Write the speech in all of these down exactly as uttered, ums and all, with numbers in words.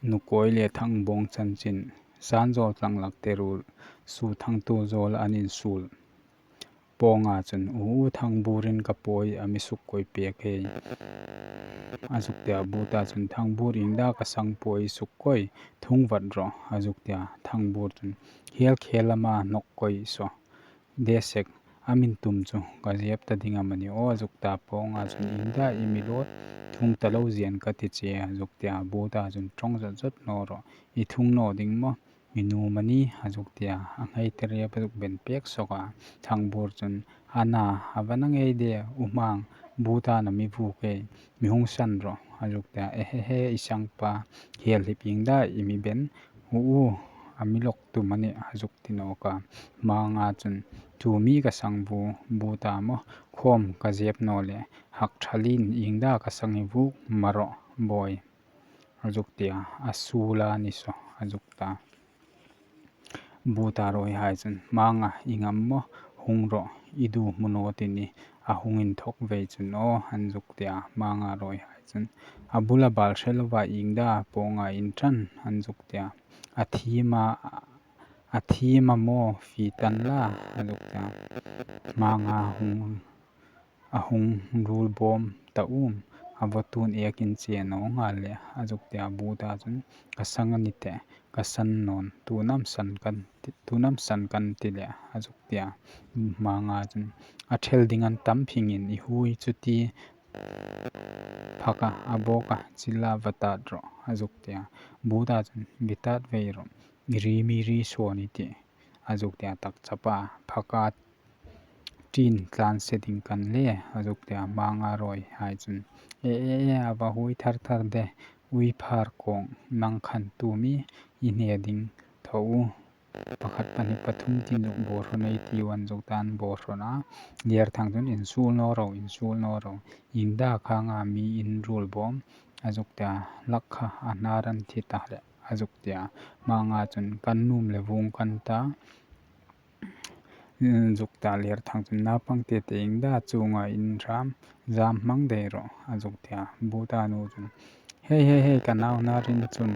Nukawi le Thangbawng chanchin, Sanzawl tlanglak te ruol, Suthang tu zawl an insuol. Pawnga chun, "U, u, Thangburin ka pawi a mi sukkawi pek hei," a zuk tia. Buta chun, "Thangbur, iengda ka sang pawi sukkawi, thung vat rawh," a zuk tia. Thangbur chun, "Hiel khel lama nawk kawi saw. De sek, a min tum chu ka ziep ta ding am a ni aw," a zuk ta. Pawnga chun, "Iengda i mi lawt thung ta lo zian ka ti che," a zuk tia. Buta chun, "Ṭawng zot zot naw rawh, i thung naw ding maw? I nuom a ni," a zuk tia. A nghei te rep a zuk ben pek sawk a. Thangbur chun, "A na, a va na ngei de, u Hmang," Buta na mi vuk e, "mi hung san rawh," a zuk tia. "Ehehe, i sangpa, hiel hlip iengda i mi ben, u, u, a mi lawk tum a nih," a zuk ti nawk a. Hmanga chun, "Chu mi ka sang vu, Buta maw, khawm ka ziep naw le, hak ṭhalin iengda ka sang i vuk ma rawh, bawi," a zuk tia. "A suol a ni saw," a zuk ta. Buta ruolhai chun, "Hmanga, i ngam maw, hung rawh, i du hmu naw ti ni, a hung inthawk vei chun aw," an zuk tia. Hmanga ruolhai chun, "A bula bal hre lova iengda Pawnga in ṭan?" an zuk tia. "A thiem a, a thiem a maw, fie tan la," a zuk tia. "Hmanga hung, a hung ruol bawm ta um, a vawtun ek in che naw nghal le," a zuk tia. Buta chun, "Ka sang a ni teh, ka san nawn, tu'n am san kan ti, tu'n am san kan ti le," a zuk tia. Hmanga chun, "A ṭhel ding an tam phingin i hui chu ti, phaka, a bawka, chila va tat rawh," a zuk tia. Buta chun, "Be tat vei rawh, i ri mi ri sawn i tih," a zuk tia. "Tak chapa, phaka, ṭin tlan se ding kan le," a zuk tia. Hmanga ruolhai chun, "E, e, e, a va hui thar thar de, ui phar kawng, nang khan tu mi i hne ding tho u. Pakhat, pahni, pathum tin zuk bawr hrawn ei tiu," an zuk ta. An bawr hrawn a. Lerthang chun, "Insuol naw ro, insuol naw ro. Iengda khanga mi in ruol bawm?" a zuk tia. "Lak kha a hnar an thi ta le," a zuk tia. Hmanga chun, "Kan nuom le vung kan ta," zuk ta. Lerthang chun, "Naupang tete iengda chunga in hram, zam hmang dei rawh," a zuk tia. Buta nu chun, "Hei, hei, hei, ka nau hnar in chum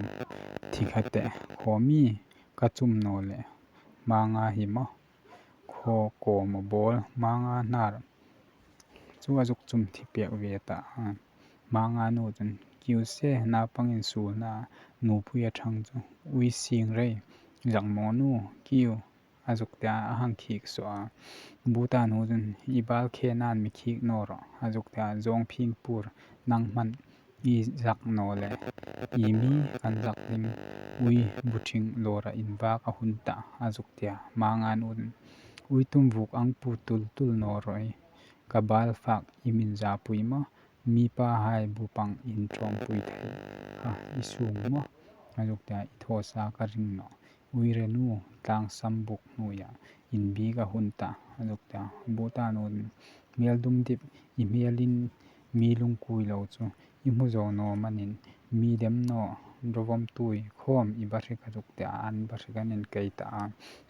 thi kha teh, khaw mi ka chum naw le, Hmanga hi maw, khaw kawm a bawl, Hmanga hnar chu a zuk chum thi pek ve ta." Hmanga nu chun, "Kiu se, naupang insuolna nupui a ṭhang chu, ui sing rei, zak maw nu, kiu," a zuk tia, a hang khik suok a. Buta nu chun, "I bal khe nan mi khik naw rawh," a zuk tia. "Zawng phing pur, nang hman i zak naw le, i mi kan zak ding, ui bu ṭhing lawra invak a hun ta," a zuk tia. Hmanga nu chun, "Ui tum vuk ang pu tul tul naw rawh, ka bal fak i min za pui maw, mi pahai bu pang in ṭawmpui thei kha i sung maw," a zuk tia. "I thaw sa ka ring nawh, ui re nu, tlang sam buk hnuoia in bik a hun ta," a zuk tia. Buta nu chun, "Hmel dum dip, i hmelin mi lungpui lo chu i hmu zo naw manin, mi dem naw, rawvawm tui khawm i ba hrik," a zuk tia. An ba hrik an inkei ta a.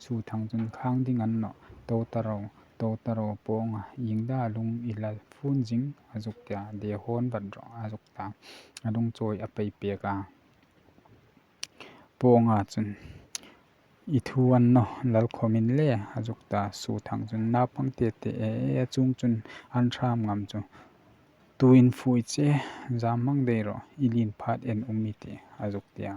Suthang chun, "Khang ding a ni nawh, to ta ro, to ta ro Pawnga, iengda lung i la fun zing," a zuk tia. "De hawn vat rawh," a zuk ta. A lungchawi a pei pek a. Pawnga chun, "I thu a ni nawh, lal khawmin le," a zuk ta. Suthang chun, "Naupang tete e, e, a chung chun an hram ngam chu, tu in fui che, zam hmang dei rawh, i lien phat en um i tih," a zuk tia.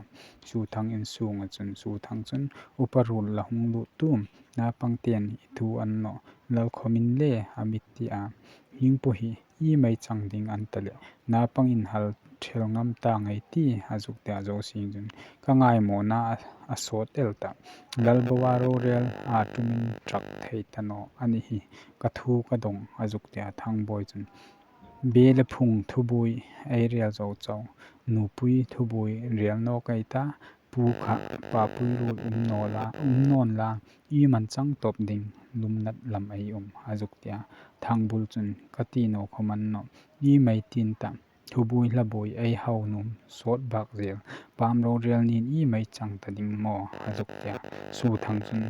Suthang insunga chun, Suthang chun, "Upa ruol la hung lut tum, naupang ten i thu a ni nawh, lal khawmin le a mit ti a, hieng pu hi i mei chang ding an ta le, naupang in hal thel ngam ta ngei ti," a zuk tia. Zosing chun, "Ka ngaimawna a, a sawt el ta, lal boa rorel a tumin ṭak thei ta naw a ni hi, ka thu ka dawng," a zuk tia. Thangboi chun, "Bel le phung thubuoi ei rel zo chau, nupui thubuoi rel nawk ei ta, pu kha papui ruol um naw la, um nawn la, i man chang tawp ding, lumnat lam ei um," a zuk tia. Thangbul chun, "Ka ti naw khawm a ni nawh, i mei tin ta, thubuoi hlabuoi ei hau nuom sawt bak zel, pam rorel nin i mei chang ta ding maw," a zuk tia. Suthang chun,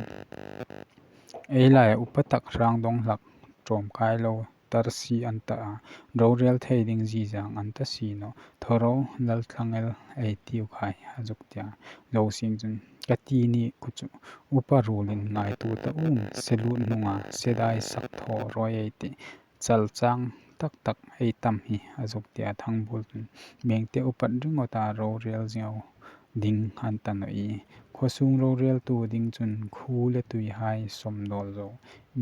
"Ei lai upa tak hrang dawng hlak, ṭawm kai lo tar si an ta a, rorel thei ding zizang an ta si naw, thaw ro, lal thlang el ei tiu khai, a zuk tia. Zosing chun, ka ti ni khu chu, upa ruolin ngaituo ta um, se lut hnunga, se dai sak thaw rawi ei tih, chal chang tak tak ei tam hi, a zuk tia. Thangbul chun, mengte upat ringawta rorel zing ding an ta naw i. Khaw sung roreltu ding chun khu le tuihai sawm dawl zo,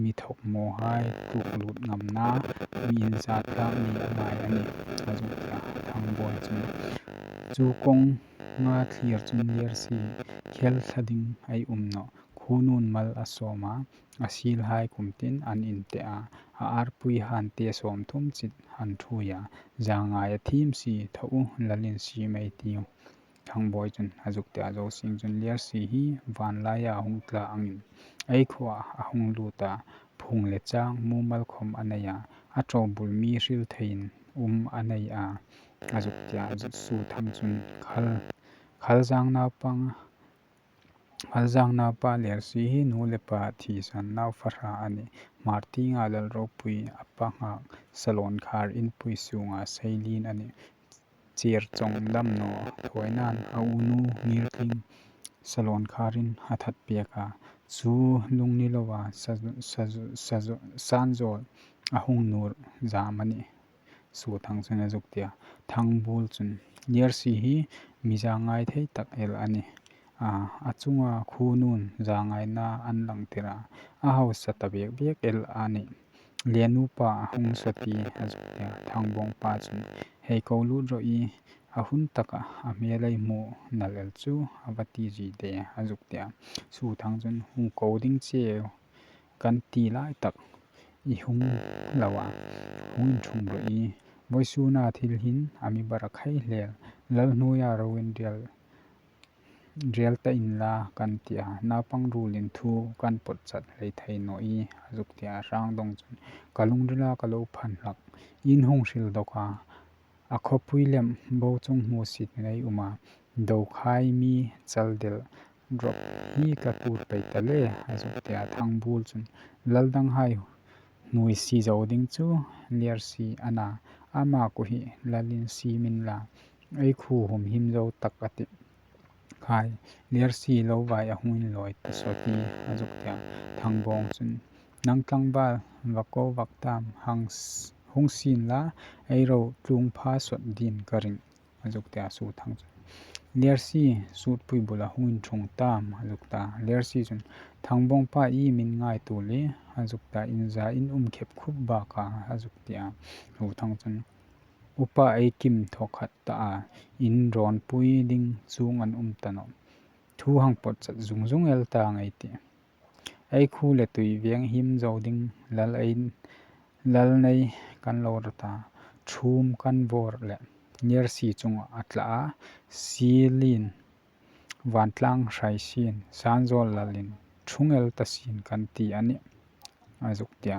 mi thawk mawhai tluk lut ngamna, mi inzat tlak ni a ngai a nih, a zuk tia. Thangbul chun, chu kawnga thlir chun Lersi khel thla ding ei um nawh. Khunun mal a sawm a, a silhai kum tin an inte a, a arpui hante sawmthum chit an ṭhuoi a, zangai a thiem si, thaw u, lalin siem ei tiu. Thangbul chun a zuk tia. Zosing chun, Lersi hi van laia hung tla angin ei khuoa a hung lut a, phung le chang mumal khawm a nei a, a ṭobul mi hril theiin um a nei a, a zuk tia. Suthang chun, khal, Khalzang naupang, Khalzang naupa Lersi hi nu le pa thisan nau fahra a nih. Hmartienga lal ropui a pa nghak Salonkhar inpui sunga seilin a nih. Chir chawng dam naw thawinan a unu Ngirtling Salonkharin a that pek a, chu lung ni loa sa, sa, sa, Sanzawl a hung nur zam a nih. Suthang chun a zuk tia. Thangbul chun, Lersi hi mi zangai thei tak el a nih. A, a chunga khunun zangaina an lang tir a, a hausa ta bek bek el a nih. Len upa a hung sawt i, a zuk tia. Thangbawng pa chun, hei ko lut rawh i, a hun taka a hmel ei hmu nal el chu a va ti zie de, a zuk tia. Suthang chun, hung ko ding cheu kan ti lai tak i hung lo a, hung inṭhung rawh i. Vawisuna thil hin a mi bar a khai hlel, lal hnuoia ro inrel, rel ta inla kan ti a, naupang ruolin thu kan pawt chat hlei thei naw i, a zuk tia. Hrangdawng chun, ka lungrila ka lo phan hlak, in hung hril dawk a, a khawpui lem bo chung hmusit nei um a, dokhai mi chal del rawp hi ka tur pei ta le, a zuk tia. Thangbul chun, lal danghai hnuoi si zo ding chu Lersi a na, ama ku hi lalin siem inla, ei khu humhim zo tak a tih. Khai, Lersi lo vai a hung inlawi ta sawt i, a zuk tia. Thangbawng chun, nang tlangval va ko vak tam hang s-, hung sien la, ei ro tlung pha sawt ding ka ring, a zuk tia. Suthang chun, Lersi, sutpui bula hung inṭhung tam, a zuk ta. Lersi chun, Thangbawng pa i min ngaituo le, a zuk ta. Inza in um khep khup bak a, a zuk tia. Suthang chun, upa ei kim thawkhat ta a, in rawnpui ding chuong an um ta nawh. Thu hang pawt chat zung zung el ta ngei tih. Ei khu le tui veng him zo ding lal ei, lal nei kan lo rawt a, ṭhum kan vawr le, Lersi chunga a tla a, silin vantlang hrai sin, Sanzawl lalin ṭhung el ta sin kan ti a nih, a zuk tia.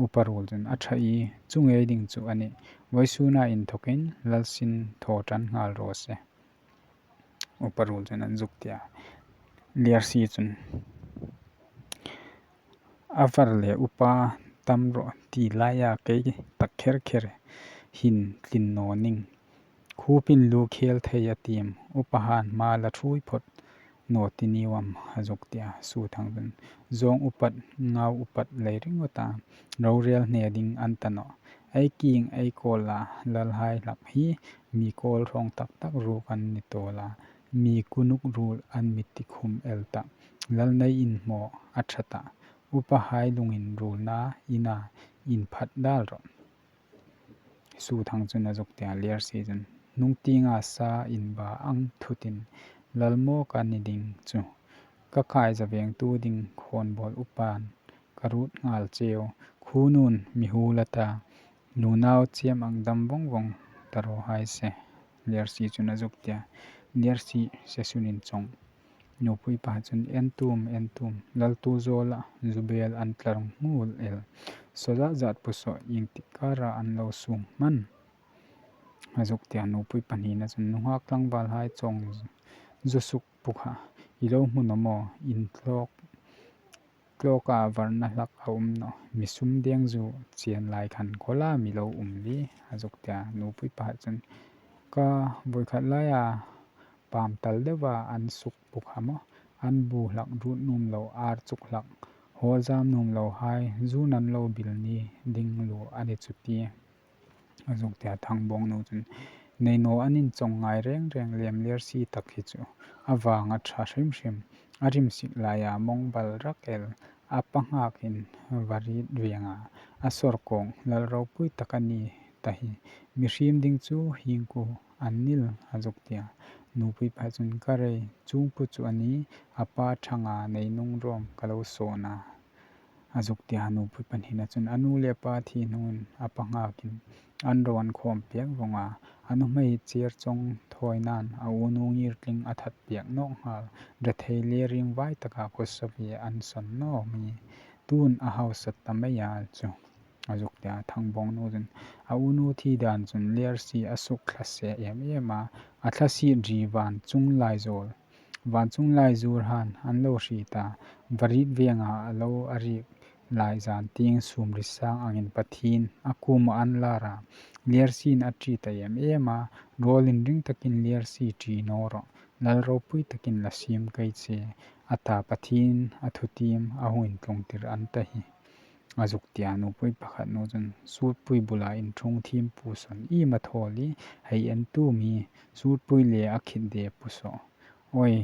Upa ruol chun, a ṭha i, chu ngei ding chu a nih, vawisuna inthawkin lal sin thaw ṭan nghal raw se. Upa ruol chun an zuk tia. Lersi chun, a var le upa tam rawh ti laia kei tak kher kher hin tlin naw ning. Khupin lu khel thei a tiem, upa han hma la ṭhuoi phawt naw ti niu am, a zuk tia. Suthang chun, zawng upat, ngau upat lei ringawta rorel hne ding an ta nawh. Ei kieng ei kawla lalhai hlak hi mi kawl hrawng tak tak ruok an ni tawl a, mi kunuk ruol an mi ti khum el ta. Lal nei inhmaw a ṭha ta, upahai lunginruolna ina inphat dal rawh. Suthang chun a zuk tia. Lersi chun, hnung tienga sa inba ang thutin lal maw ka ni ding chu, ka kai zavengtu ding khawnbawl upan ka ruot nghal cheu, khunun mi hu la ta, nunau chiam ang dam vawng vawng ta raw hai se, Lersi chun a zuk tia. Lersi se sunin chawng. Nupui pa chun, en tum, en tum, laltu zawla zubel an tlar nghul el. Saw zat zat pu saw ieng tik kara an lo sung hman, a zuk tia. Nupui pahnina chun, nunghak tlangvalhai chawng zu suk pu kha i lo hmu naw maw, in tlawk tlawka varna hlak a um nawh, mi sum deng zu chian lai khan khawla mi lo um li, a zuk tia. Nupui pakhat chun, ka voi khat laia pam tal deuha an suk puk ha maw, an bu hlak rut nuom lo, ar chuk hlak hawl zam nuom lo hai, zu nan lo bil ni ding lu a ni chu ti. A zuk tia. Thangbawng nu chun, nei naw an inchawng ngai reng reng lem Lersi tak hi chu, a vang a ṭha hrim hrim, a rimsik laia mawng bal rak el, a pa nghakin va rit veng a, a sawr kawng lal ropui tak a ni ta hi, mihriem ding chu hieng ku an nil, a zuk tia. Nupui pakhat chun, ka rei chung pu chu a ni, a pa ṭhanga nei nung rawm ka lo sawn a, a zuk tia. Nupui pahnina chun, a nu le pa thi hnungin a pa nghakin an ro an khawm pek vong a, a nuhmei chiar chawng thawi nan a unu ngirtling a that pek nawk nghal, rethei le ringvai taka khawsa ve an sawn naw mi, tun a hausa ta mai a chu, a zuk tia. Thangbawng nu chun, a unu thi dan chun Lersi a suk thla se em em a, a thla si ri van chung lai zawl, van chung lai zur han an lo hriet a, va rit veng a, a lo a rik lai zan tieng sum ri sang angin Pathien a kuoma an lar a, Lersiin a ṭi ta em em a, rawl inring takin Lersi ṭi naw rawh, lal ropui takin la siem kei che, a ta Pathien a thutiem a hung intlungtir an ta hi, a zuk tia. Nupui pakhat nu chun, sutpui bula inṭhung thiem pu sawn i ma thaw li, hei en tu mi, sutpui le a khit de pu saw, oi,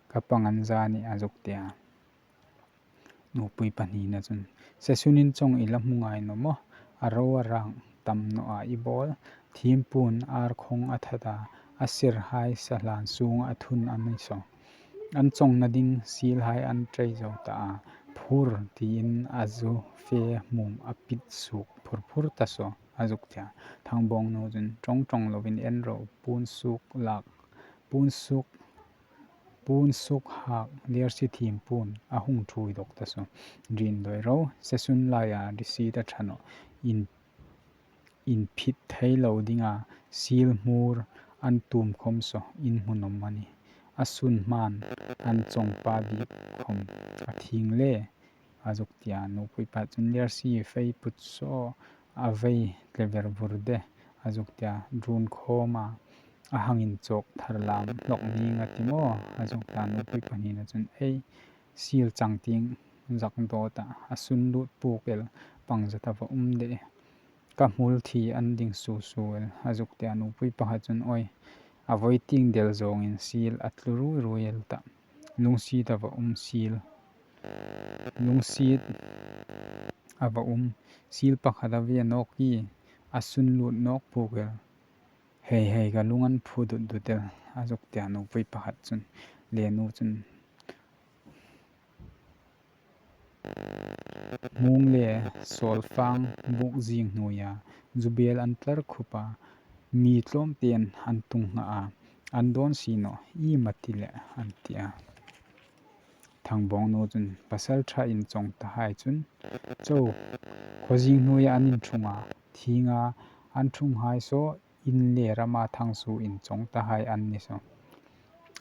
ka pang an za ni, a zuk tia. Nupui pahnina chun, sesun inchawng i la hmu ngai naw maw, a ro a rang tam naw a i bawl, thiem puin ar khawng a that a, a ser hai sa hlan sung a thun a ni saw, an chawngna ding sil hai an trei zo ta a, phur tiin a zu fe hmum a pit suk phur phur ta saw, a zuk tia. Thangbawng nu chun, ṭawng ṭawng lovin en ro, pun suk lak, pun suk, pun suk hak Lersi thiem puin a hung ṭhuoi dawk ta saw, rin dawi ro, sesun laia receipt a ṭha nawh, in, in phit thei lo dinga sil hmur an tum khawm saw in hmu nawm a ni, a sun hman an chawngpa bik khawm a thieng le, a zuk tia. Nupui pakhat chun, Lersi fei put saw a vei tlever vur de, a zuk tia. Run khawma a hang inchawk thar lam hlawk ning a ti maw, a zuk ta. Nupui pahnina chun, ei, sil chang tieng zak dawt a, a sun lut puk el pang zat a va um de, ka hmul thi an ding su su el, a zuk tia. Nupui pakhat chun, oi, a voi tieng del zawngin sil a tlu rui rui el ta, lungsiet a va um sil, lungsiet a va um, sil pakhat a ve nawk i, a sun lut nawk puk el, hei hei ka lung an phu dut dut el, a zuk tia. Nupui pakhat chun, le nu chun, hmung le sawlfang buk zing hnuoia zubel an tlar khup a, mi tlawmten an tung ngha a, an dawn si nawh i ma ti le, an ti a. Thangbawng nu chun, pasalṭha inchawng ta hai chun, cho, khawzing hnuoia an inṭhung a, thinga an ṭhung hai saw in le rama thangsu inchawng ta hai an ni saw,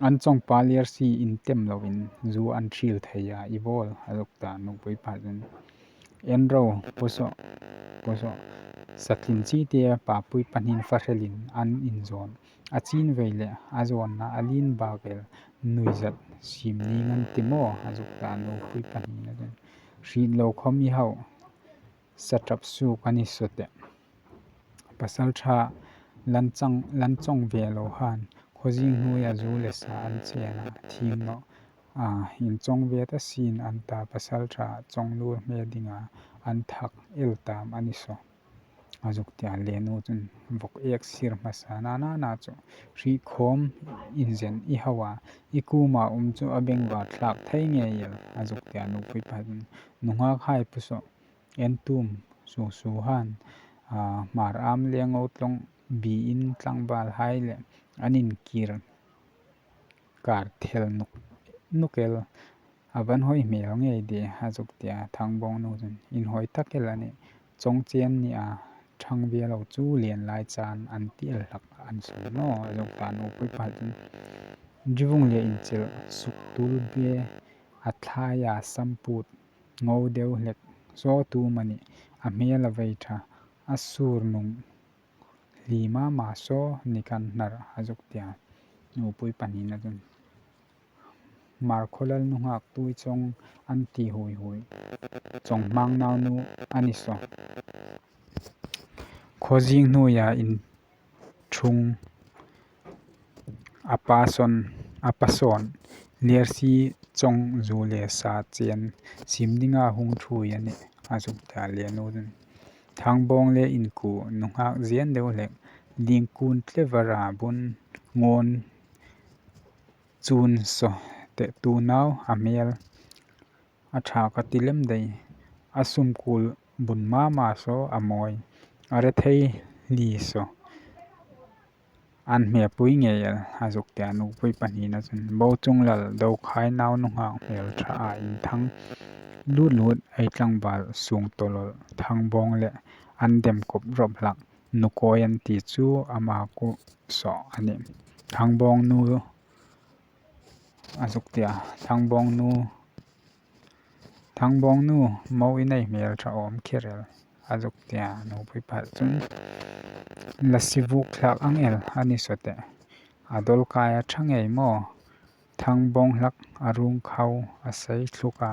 an chawngpa Lersi in tem lovin zu an hril thei a i bawl, a zuk ta. Nupui pakhat chun, en ro, pu saw, pu saw, satlin chi te papui pahnin fahrelin an inzawn, a chin vei le a zawnna a lien bak el nuizat sim ning an ti maw, a zuk ta. Nupui pahnina chun, hriet lo khawm i hau, satrap suk a ni saw teh. Pasalṭha lan chang, lan chawng ve lo han, khawzing hnuoia zu le sa an chen a, thing nawh, a, inchawng ve ta sin an ta, pasalṭha chawng lur hme dinga an thak el tam a ni saw, a zuk tia. Le nu chun vawk ek sir hmasa na na na chu, hriet khawm inzen i hau a, i kuoma um chu a bengvar thlak thei ngei el, a zuk tia. Nupui pakhat chun, nunghak hai pu saw, en tum su su han, a, Hmar am le Ngo tlawng bi in tlangval hai le an inkir kar thel nuk, nuk el, a van hoi hmel ngei de, a zuk tia. Thangbawng nu chun, inhoi tak el a nih, chawng chen ni a, ṭhang ve lo chu lien lai chan an ti el hlak an sawn naw, a zuk ta. Nupui pakhat chun, ri vung le inchel suk tul be a thlaia samput ngo deu hlek saw tu mani a hmel a vei ṭha, a sur nung hli mama saw ni kan hnar, a zuk tia. Nupui pahnina chun, Hmarkhawlal nunghak tui chawng an ti hui hui. Chawng hmang nau nu a ni saw. Khawzing hnuoia in ṭhung a pa sawn, a pa sawn. Lirsi chawng zu le sa chen sim dinga hung ṭhuoi a nih, a zuk tia Lianu chun. Thangbawng le inkuo nunghak zien deu hlek, lingkun tlevara bun ngawn chun saw te tu nau a hmel a ṭha ka ti lem dai. A sumkul bun mama saw a mawi, a rethei hli saw an hmepui ngei el, a zuk tia. Nupui pahnina chun, Bochunglal Dokhai nau nunghak hmel ṭha a inthang lut lut ei tlangval sung tawlol Thangbawng le an dem kop rawp hlak Nukawi an ti chu ama kuo saw a nih. Thangbawng nu, a zuk tia. Thangbawng nu, Thangbawng nu, mo i nei hmel ṭha awm kher el, a zuk tia. Nupui pa chun, la sivuk thlak ang el a ni saw te. A dawlkai a ṭha ngei maw? Thangbawng hlak a rung khau a sei thluk a,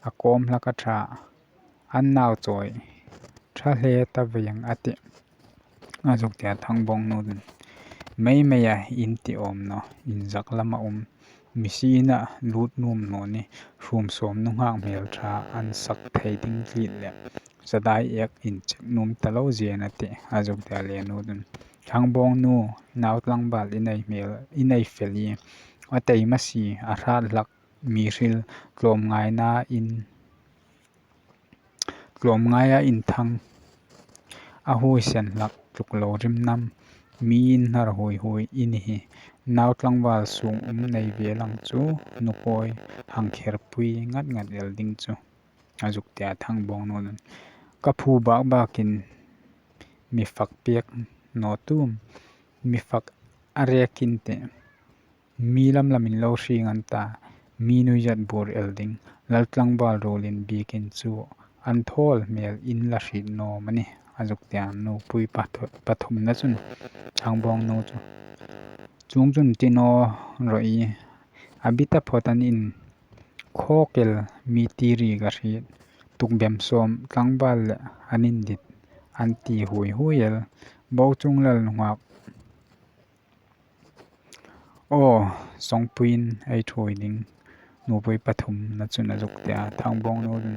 a kawm hlak a ṭha. An nau chawi ṭha hle ta veng a tih, a zuk tia. Thangbawng nu chun, mei mei a in ti awm naw, in zak lama um. Misi ina lut nuom naw ni, hrum sawm nunghak hmel ṭha an sak thei ding tlit le sadai ek in chek nuom ta lo zia a tih, a zuk tia Lianu chun. Thangbawng nu, nau tlangval i nei hmel, i nei fel i, a taima si a hrat hlak mi hril tlawm ngaina in tlawm ngaia inthang a huoisen hlak tluk lo rim nam, mi inhnar hui hui i ni hi. Nau tlangval sung um nei ve lang chu Nukawi hang kherpui ngat ngat el ding chu, a zuk tia Thangbawng nu chun. Ka phu bak bakin mi fak pek naw tum, mi fak a rekin te. Mi lam lamin lo hring an ta, mi nuizat bur el ding, lal tlangval ruolin bikin chu an thawl hmel in la hriet naw am a ni, a zuk tia. Nupui pathu-, pathumna chun Thangbawng nu chu, chuong chun ti naw rawh i, a bita phawt an in khawk el mi ti ri ka hriet, tukbem sawm tlangval le an indit an ti hui hui el, Bochunglal nunghak Aw, sawngpuiin ei ṭhuoi ding, nupui pathumna chun a zuk tia. Thangbawng nu chun,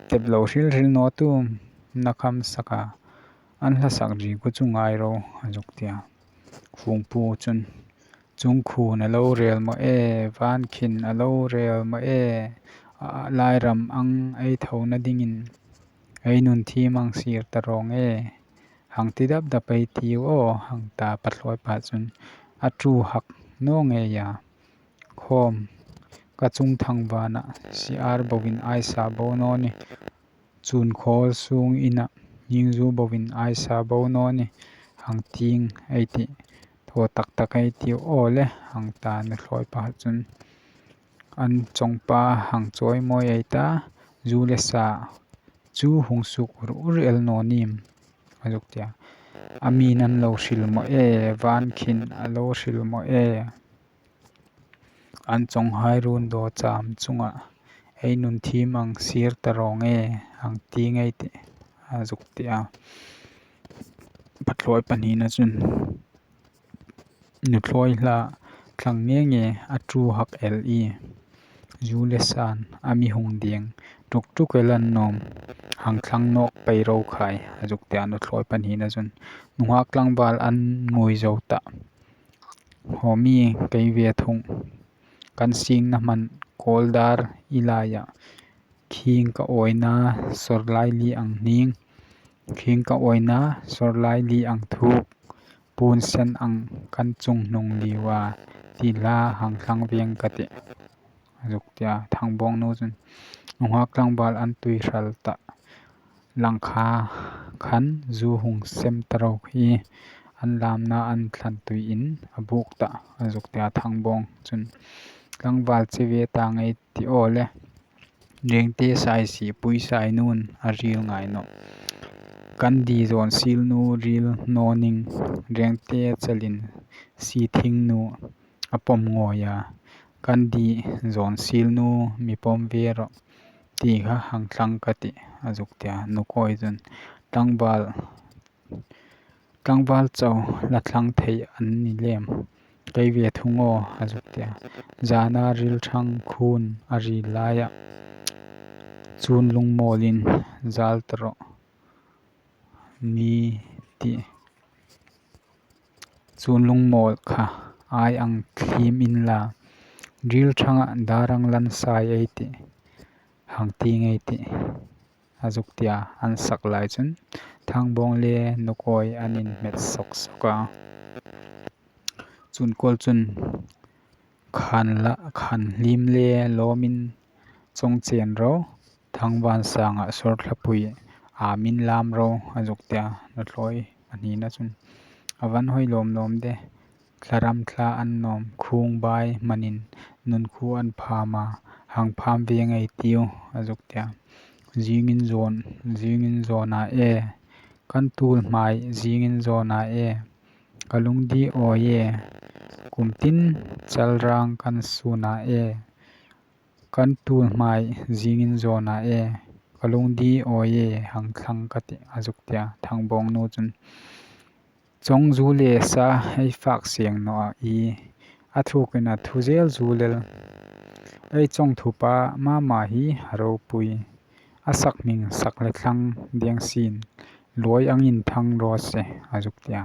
tep lo hril hril naw tum, na kham sak a, an hla sak ri ku chu ngai ro, a zuk tia. Fungpu chun, chung khun a lo rel maw e, van khin a lo rel maw e, a, lairam ang ei thona dingin ei nun thim ang sir ta rawng e. Hang ti dap dap ei tiu aw, hang ta. Pathlawi pa chun a ṭu hak naw ngei a. Khawm, ka chung thang vana siar boin aisa bo naw ni. Chun khawl sung ina hning zu boin aisa bo naw ni. Hang ting ei tih. Thaw tak tak ei tiu aw le, hang ta. Nuthlawi pa chun an chawngpa hang chawi mawi ei ta. Zu le sa chu hung suk ur ur el naw nim, a zuk tia. A min an lo hril maw e, van khin a lo hril maw e. An chawnghai run daw cham chunga ei nun thim ang sir ta rawng e, hang ting ei tih, a zuk tia. Pathlawi pahnina chun nuthlawi hla thlang nge nge a ṭu hak el i. Zu le san a mi hung ding tuk tuk el an nawm, hang thlang nawk pei ro khai, a zuk tia. Nuthlawi pahnina chun nunghak tlangval an ngui zo ta. Haw mi, kei ve thung, kan singna hman kawldar i laia khing ka awina sawrlai li ang hning, khing ka awina sawrlai li ang thuk, puon sen ang kan chung hnung liu a, ti hla hang thlang veng ka tih, a zuk tia. Thangbawng nu chun nunghak tlangval an tui hral ta lang kha khan zu hung sem ta ro hi, an lamna an thlan tuiin a buk ta, a zuk tia. Thangbawng chun Tlangval che ve ta ngei ti aw le. Rengte saisi pui sai nun a ril ngai nawh. Kan di zawn sil nu ril naw ning, rengte chalin si thing nu a pawm ngawi a. Kan di zawn sil nu mi pawm ve rawh ti kha hang thlang ka tih, a zuk tia. Nukawi chun, tlangval, tlangval chau la thlang thei an ni lem. Kei ve thung aw, a zuk tia. Zana ril thang khun a ri laia chun lungmawlin zal ta rawh ni ti. Chun lungmawl kha ai ang thlim inla, ril thanga dar ang lan sai ei tih, hang ti ngei tih, a zuk tia. An sak lai chun Thangbawng le Nukawi an inhmet sok sok a. Chun kawl chun, khan la, khan hlim le lawmin chawng chen ro, Thangvansanga sawrthlapui a min lam ro, a zuk tia. Nuthlawi pahnina chun, a van hoi lawm lawm de, thlaram thla an nawm, khung bai manin nun khu an pham a, hang pham ve ngei tiu, a zuk tia. Zingin zawn, zingin zawn a e, kan tul hmai zingin zawn a e, ka lungdi awi e, kum tin chalrang kan sun a e, kan tul hmai zingin zawn a e, ka lungdi awi e, hang thlang ka tih, a zuk tia. Thangbawng nu chun, chawng zu le sa ei fak seng naw a i, a thukin a thu zel zu lel. Ei chawng thupa mama hi a ropui, a sak hming sak le thlang deng sin, luoi angin thang raw se, a zuk tia.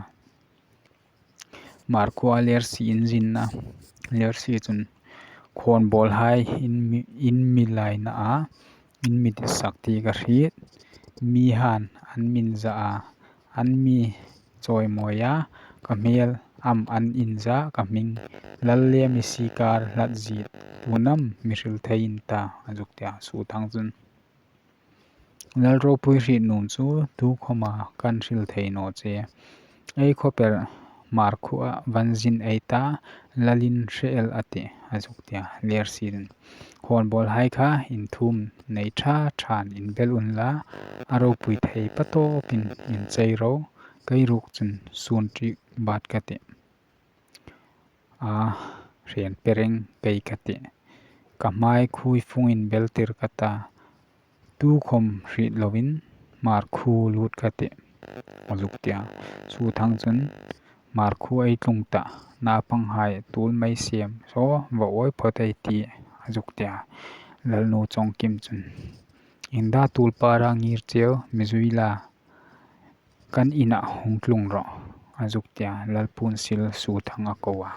Hmarkhua Lersi in zinna. Lersi chun, khawnbawlhai in mi, in mi laina a, in mi ditsak ti ka hriet. Mi han an min za a, an mi chawimawi a, ka hmel am an inza, ka hming lal le mi sikar hlat zit, tunam mi hril thei in ta, a zuk tia. Suthang chun, lal ropui hriet nuom chu tukhawma kan hril thei naw che. Ei khawper Hmarkhua van zin ei ta, lalin hre el a tih, a zuk tia. Lersi chun, khawnbawlhai kha inthum nei ṭha ṭhan inbel unla, a ropui thei patawpin inchei ro, kei ruok chun sun ṭik bat ka tih. A hriet pereng kei ka tih. Ka hmai khui fungin bel tir ka ta, tukhawm hriet loin Hmarkhu lut ka tih, a zuk tia. Suthang chun, Hmarkhu ei tlung ta, napanghai tul mei siem saw va awi phawt ei tih, a zuk tia. Lalnu Chawngkim chun, ieng da tul para ngir cheu, mi zui la, kan inah hung tlung rawh, a zuk tia. Lal Punsil Suthang a ko a.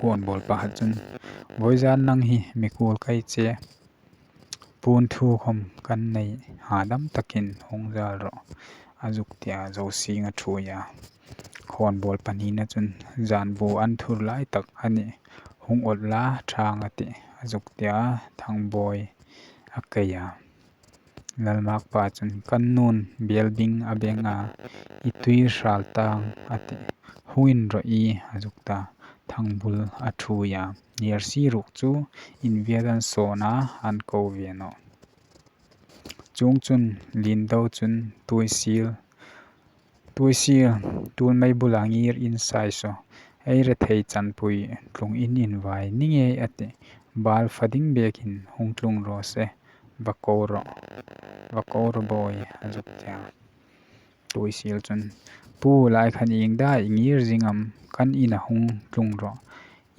Khawnbawl pakhat chun, vawizan nang hi mi kul kai che, Pun thu khawm kan nei, hadam takin hung zal rawh, a zuk tia. Zosing a ṭhuoi a. Khawnbawl pahnina chun, zanbu an thur lai tak a nih, hung awt la ṭhang a tih, a zuk tia. Thangbawi a kei a. Lalmakpa chun, kan nun biel bing a beng a, i tui hral tang a tih, hung in rawh i, a zuk ta. Thangbul a ṭhuoi a. Lersi ruok chu inviat an sawn a, an ko ve nawh. Chuong chun Lindo chun, Tuisil, Tuisil, tul mei bula ngir in sai saw, ei rethei chanpui tlung in invai ni ngei a tih, bal fa ding bekin hung tlung raw se, va ko rawh, va ko rawh bawi, a zuk tia. Tuisil chun, pu, lai khan ieng da i ngir zing am, kan ina hung tlung rawh,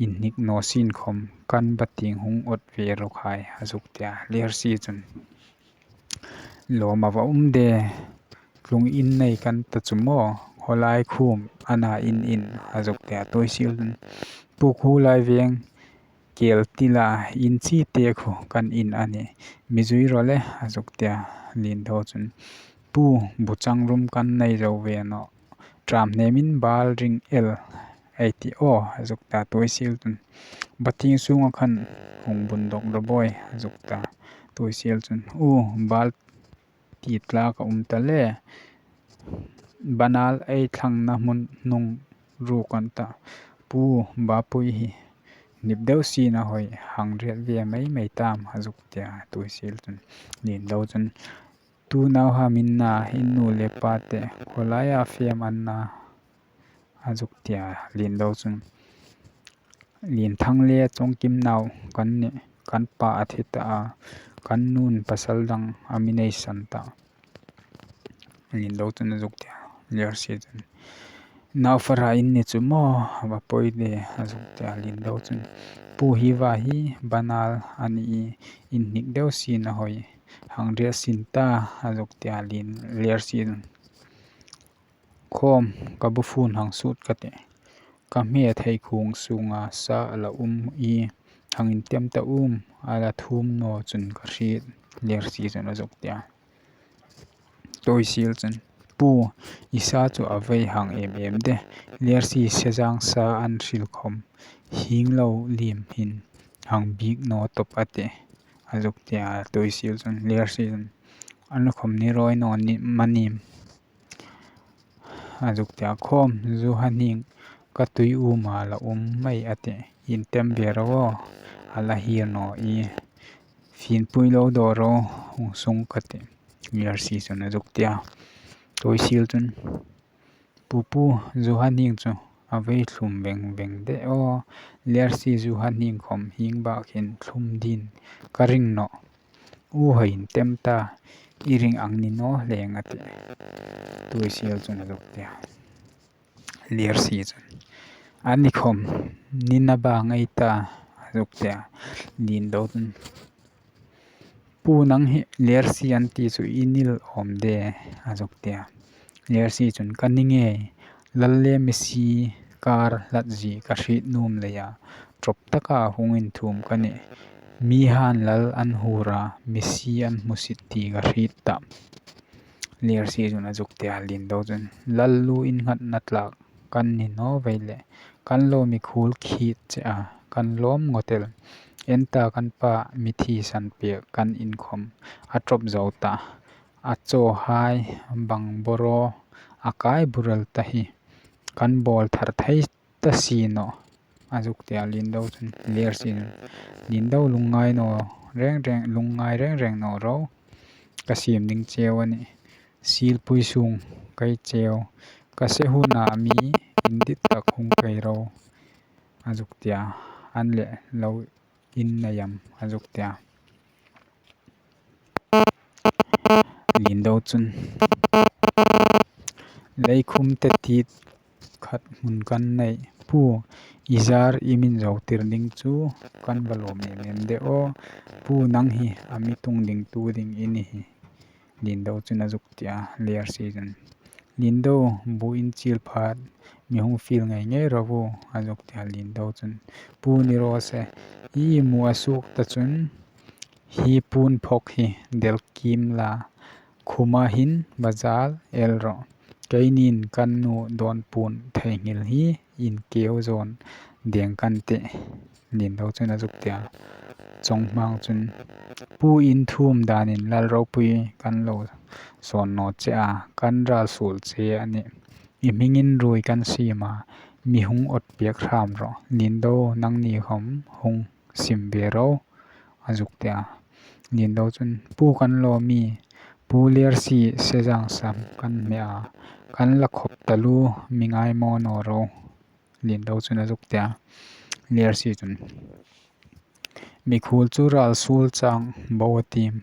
inhnik naw sin khawm kan batieng hung awt ve rawh khai, a zuk tia. Lersi chun, lawm a va um de, tlung in nei kan ta chu maw, khawlai khum ana in in, a zuk tia. Tuisil chun, pu, khulai veng kel tila in chi te khu kan in a nih, mi zui rawh le, a zuk tia. Lindo chun, pu, bu changrum kan nei zo ve nawh, ṭam hnemin bal ring el ei ti aw, a zuk ta. Tuisil chun, batieng sunga khan hung bun dawk rawh bawi, a zuk ta. Tuisil chun, u, bal ti tlak a um ta le, banal ei thlangna hmun hnung ruok an ta, pu, bapui hi Nip deu sien a hoi, hang hriet ve mei mei tam, a zuk tia Tuisil chun. Lindo chun, tu nauhai min na, in nu le pa te, khawlaia fem an na, a zuk tia Lindo chun. Linthang le Chawngkim nau kan nih, kan pa a thi ta a, kan nun pasal dang a mi nei san ta. Lindo chun a zuk tia Lersi chun. Nau fara in ni chu maw, a va poi de, a zuk tia Lindo chun. Pu hi va hi banal a ni i, in hnik deu sien a hoi, hang hriet sien ta, a zuk tia Lin Lersi chun. Khawm ka bu fun hang sut ka tih. Ka hme thei khung sunga sa a la um i, hang intem ta um, a la thum naw chun ka hriet, Lersi chun a zuk tia. Tuisil chun, pu, i sa chu a vei hang em em de, Lersi Sezang sa an hril khawm, hing lo lim hin, hang bik naw tawp a tih, a zuk tia Tuisil chun, Lersi chun, an khawm ni rawi naw ni manim. A zuk tia khawm, zu ha hning ka tui uma la um mei a tih, intem ve ro aw, a la hir naw i, finpui lo daw ro, hung sung ka tih, Lersi chun a zuk tia. Tuisil chun, pu pu, zu ha hning chu a vei thlum veng veng de aw, Lersi zu ha hning khawm hing bak hin thlum din ka ring naw. U hoi intem ta, i ring ang ni naw leng a tih. Tuisil chun a zuk tia. Lersi chun. A ni khawm, ni na ba ngei ta, a zuk tia. Lindo chun. Pu nang hi Lersi an ti chu i nil awm de, a zuk tia. Lersi chun ka ni ngei, lal le misi kar hlat zie ka hriet nuom leia, ṭawp taka hung inthum ka nih. Mihan lal an hura, misi an hmusit ti ka hriet ta. Lersi chun a zuk tia Lindo chun, lal lu innghatna tlak kan ni naw vei le, kan lo mikhuol khit che a, kan lawm ngawt el. En ta kan pa mithi san pek kan in khawm a ṭawp zo ta. A chawhai bang boro a kai bural ta hi kan bawl thar thei ta si naw, a zuk tia Lindo chun. Lersi chun, Lindo lungngai naw reng reng, lungngai reng reng naw ro, ka siem ding cheu a nih. Silpui sung kai cheu, ka se huna mi indit tak hung kai ro, a zuk tia. An le lo in nei am, a zuk tia. Lindo chun, leikhum te tit khat hmun kan nei. Pu, i zar i min zo tir ding chu kan va lawm em em de aw. Pu, nang hi a mi tung ding tu ding i ni hi. Lindo chun a zuk tia, Lersi chun. Lindo, bu in chil phat, mi hung fiel ngei ngei ro u, a zuk tia Lindo chun. Pu ni raw se, i mu a suk ta chun, hi pun phok hi del kim la, khuma hin bazar el ro. Keinin kan nu dawn pun thei nghil hi in keu zawn deng kan tih. Lindo chun a zuk tia. Chawngmang chun, pu in thum danin lal ropui kan lo sawn naw che a, kan ral suol che a nih. I hmingin ruoi kan siem a, mi hung awt pek hram rawh. Lindo nangni khawm hung sim ve ro, a zuk tia. Lindo chun, pu kan lawm i, pu Lersi Sezang sa kan hme a, kan la khop taluo, mi ngai maw naw ro. Lindo chun a zuk tia. Lersi chun, mikhuol chu ral suol chang bo a tim.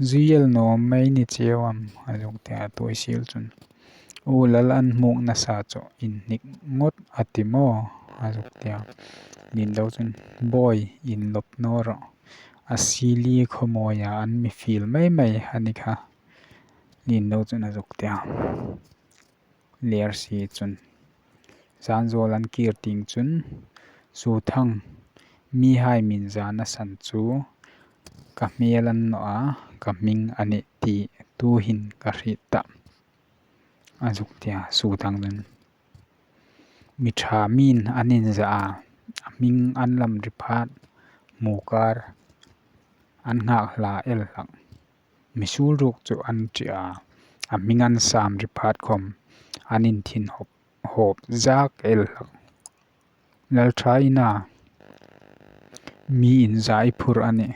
Zui el naw mei ni cheu am, a zuk tia Tuisil chun. U lal an hmuk nasa chu in hnik ngawt a ti maw, a zuk tia. Lindo chun, bawi in lop naw rawh. A sili khawmawia an mi fiel mei mei a ni kha. Lindo chun a zuk tia. Lersi chun. Zanzawl an kir ting chun, Suthang, mihai min zana san chu ka hmel an naw a, ka hming a nih ti tuhin ka hriet ta, a zuk tia Suthang chun. Mi ṭha min an inza a, a hming an lam ri phat, hmu kar an nghak hla el hlak. Mi sul ruk chu an ṭi a, a hming an sam ri phat khawm an inthin hawp, hawp zak el hlak. Lal ṭha ina mi inza i phur a nih.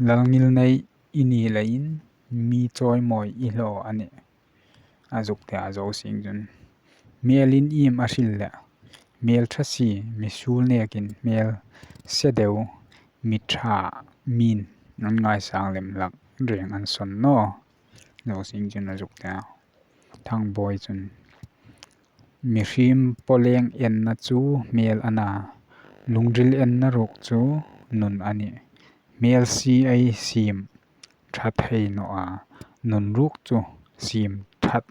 Lal ngilnei i ni leiin mi chawimawi i hlaw a nih, a zuk tia Zosing chun. Hmel iniem a hril leh, hmel ṭha si, mi suol nekin hmel se deu, mi ṭha mi'n an ngaisang lem hlak, reng an sawn naw, Zosing chun a zuk tia. Thangboi chun, mihriem pawleng enna chu hmel a na, lungril enna ruok chu nun a nih. Hmel si ei siem ṭha thei naw a, nun ruok chu siem ṭhat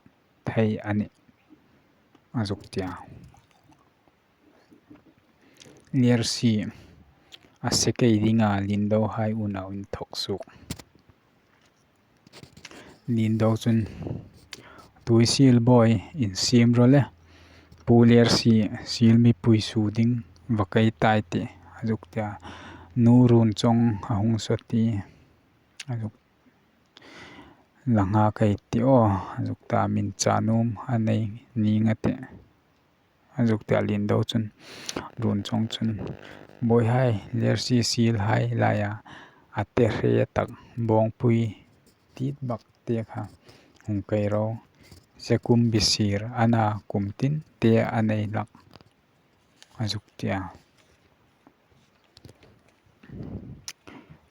thei a nih, a zuk tia. Lersi a se kei dinga Lindo hai unau inthawk suok. Lindo chun, Tuisil boi, insiem rawh le, Pu Lersi, sil mipui suo ding va kei ta ei tih, a zuk tia. Nu Runchong a hung saw ti, a zuk, la nghak ei tih aw, a zuk ta, min cha nuom a nei ning a tih, a zuk tia Lindo chun. Runchong chun, Boi hai, Lersi sil hai laia a te hre tak bawngpui tit bak te kha hung kei ro. Sekum bisir a na, kum tin te a nei hlak, a zuk tia.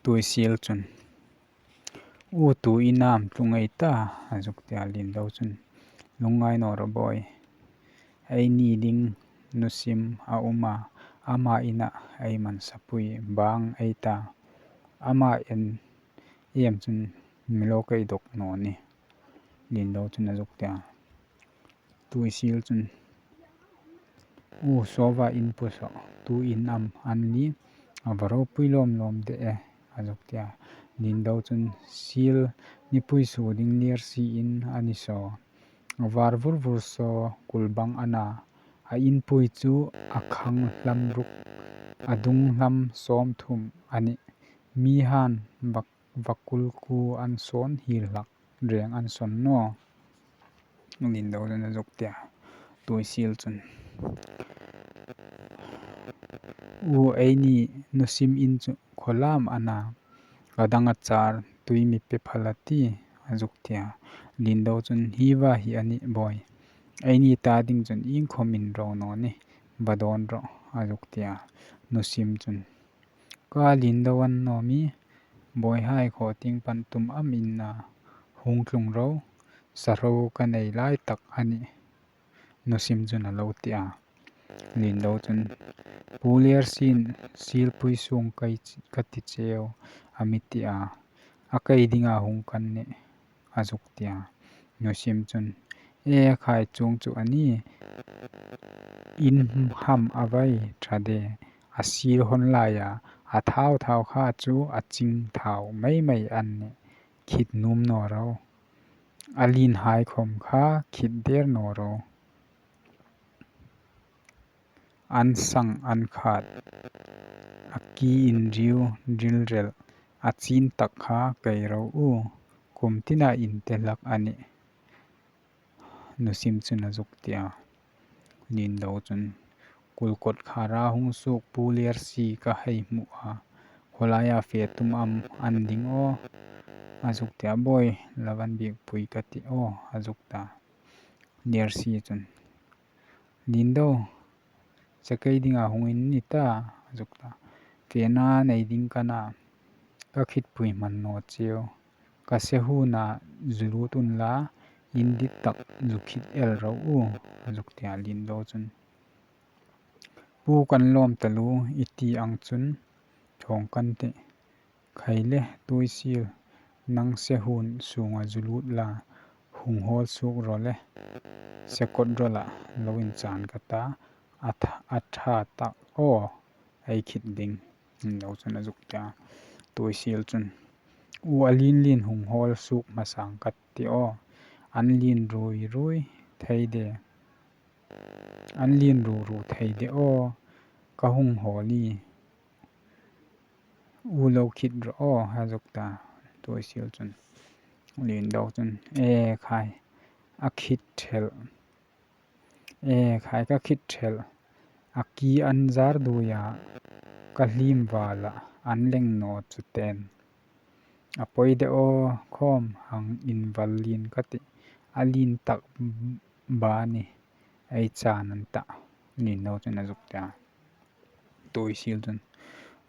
Tuisil chun, U, tu inam tlung ei ta, a zuk tia Lindo chun. Lungngai naw rawh boi. Eini ding nusim a um a, ama ina ei man sapui bang ei ta. Ama en em chun mi lo kei dawk naw ni, Lindo chun a zuk tia. Tuisil chun, U, saw va inpui saw, tu in am an ni, a va ropui lawm lawm de e, a zuk tia. Lindo chun, Sil mipui suo ding Lersi in a ni saw. A var vur vur saw, kul bang a na. A inpui chu a khang hlam ruk, a dung hlam sawmthum a nih. Mi han va, va kul ku an sawn hiel hlak, reng an sawn naw, Lindo chun a zuk tia. Tuisil chun, U, eini nusim in chu khaw lam a na, ka dang a char tui mi pe phal a ti, a zuk tia. Lindo chun, Hi va hi a nih boi. Eini ta ding chun iengkhawm in ro naw ni, va dawn rawh, a zuk tia. Nusim chun, Ka Lindo an naw mi, boi hai khaw tieng pan tum am in na, hung tlung ro, sa ro ka nei lai tak a nih, nusim chun a lo tia. Lindo chun, Pu Lersi'n silpui suong kei, ka ti cheu, a mi tia, a kei dinga hung kan nih, a zuk tia. Nusim chun, E khai, chuong chu a ni, in ham a vai ṭha de, a sil hawn laia a thau thau kha chu a ching thau mei mei an nih, khit nuom naw ro. A lien hai khawm kha khit der naw ro. An sang an khat, a ki inriu rilrel, a chin tak kha kei ro u, kum tina in te hlak a nih, nusim chun a zuk tia. Lindo chun, Kul kawtkhara hung suok Pu Lersi ka hei hmu a, khaw laia fe tum am an ding aw, a zuk tia, Boi, la van biekpui ka ti aw, a zuk ta. Lersi chun, Lindo, se kei dinga hung in ni ta, a zuk ta. Fena nei ding ka na, ka khitpui hman naw cheu. Ka se huna zu lut unla, in dit tak zu khit el ro u, a zuk tia Lindo chun. Pu kan lawm taluo, i ti ang chun thawng kan tih. Khai le, Tuisil, nang se hun sunga zu lut la, hung hawl suok rawh le, se kawt rawh la, lo inchan ka ta, a ṭha, a ṭha tak aw, ei khit ding, Lindo chun a zuk tia. Tuisil chun, U, a lien lien hung hawl suok hmasa ka ti aw, an lien rui rui thei de, an lien ru ru thei de aw, ka hung hawl ie. U, lo khit rawh aw, a zuk ta. Tuisil chun, Lindo chun, E khai, a khit thel. E khai, ka khit thel. A ki an zar duoia ka hlim vala an leng naw chu ten. A poi de aw, khawm hang inval lien ka tih, a lien tak ba ni, ei chan an tah, Lindo chun a zuk tia. Tuisil chun,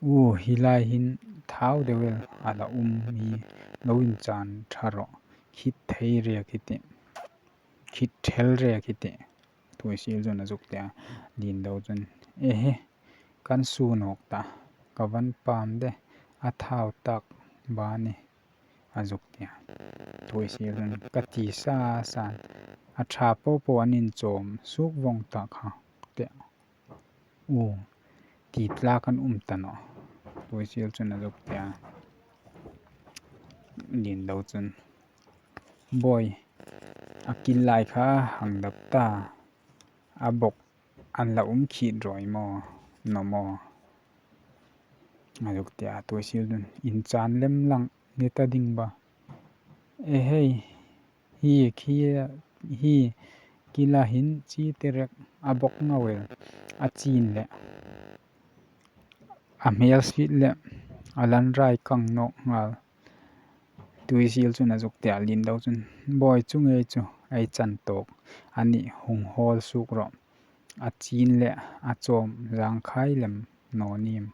u, hi lai hin thau deu el a la um hi, lo inchan ṭha rawh, khit thei rek hi tih, khit thel rek hi tih, Tuisil chun a zuk tia. Lindo chun, ehe, kan su nawk ta, ka van pam de, a thau tak ba ni, a zuk tia. Tuisil chun, ka ti sa sa, a ṭha po po an inchawm suk vawng ta kha, tia. U, ti tlak an um ta nawh, Tuisil chun a zuk tia. Lindo chun, boi, a kil lai kha hang dap ta, a bok an la um khit rawi maw, naw maw, a zuk tia. Tuisil chun, inchan lem lang ni ta ding ba. Ehei, hi, khi, hi, kila hin chi te rek a bok ngau el, a chin le, a hmel sit le, a lan rai kang nawk ngal, Tuisil chun a zuk tia. Lindo chun, boi, chu ngei chu, ei chan tawk a nih, hung hawl suk rawh, a chin le, a chawm zangkhai lem naw nim,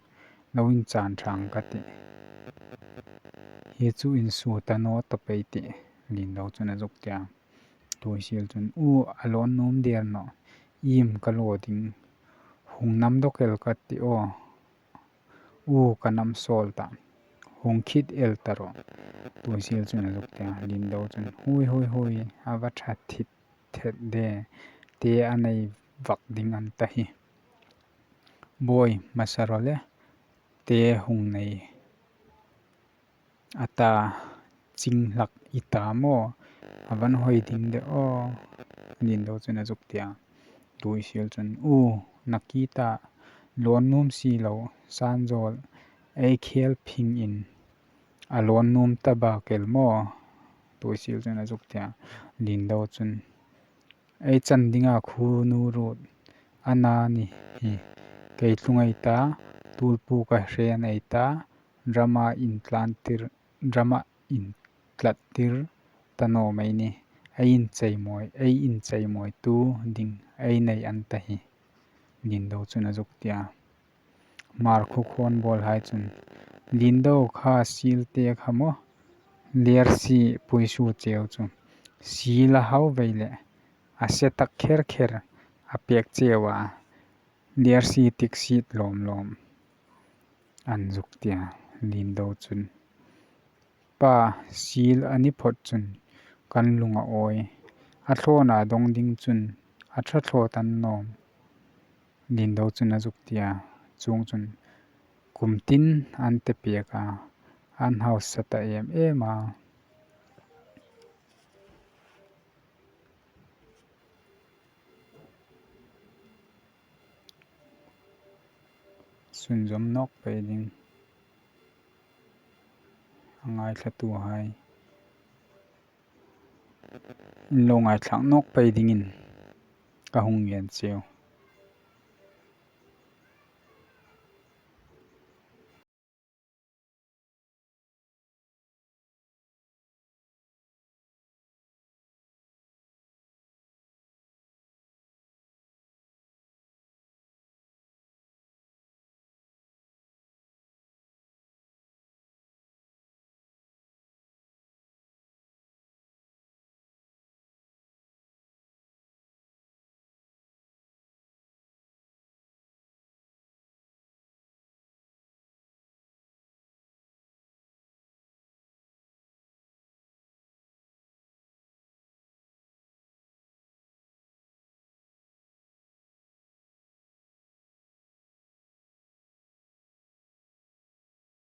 lo inchan ṭhang ka tih. Hi chu insu ta naw ta pei tih, Lindo chun a zuk tia. Tuisil chun, u, a lawn nuom der nawh, iem ka law ding, hung nam dawk el ka ti aw, u, ka nam sawl ta, hung khit el ta rawh, Tuisil chun a zuk tia. Lindo chun, hui, hui, hui, a va ṭha thit thet de, te a nei vak ding an ta hi. Boi, hmasa rawh le, te hung nei a ta, ching hlak i ta maw, a van hoi ding de aw, Lindo chun a zuk tia. Tuisil chun, u, na ki ta, lawn nuom si lo, san zawl, ei khel phing in, a lawn nuom ta bak el maw, Tuisil chun a zuk tia. Lindo chun, ei chan dinga khu nu ruot a na ni hi, kei tlung ei ta, tulpu ka hre nei ta, drama intlantir, drama intlattir ta naw mei ni, ei inchei mawi, ei inchei mawi tu ding ei nei an ta hi, Lindo chun a zuk tia. Hmar khukhawn bawlhai chun, Lindo kha sil te kha maw, lersi puisu cheu chu, sil a hau vei le, a se tak kher kher a pek cheu a, lersi tik sit lawm lawm, an zuk tia. Lindo chun, pa, sil a ni phot chun kan lung a awi, a thlawna dawng ding chun a ṭha thlawt an nawm, Lindo chun a zuk tia. Chuongchun kum tin an te pek a, an hausa ta em em a. Sunzawm nawk pei ding a ngaithlatuhai, in lo ngaithlak nawk pei dingin ka hung ngen cheu.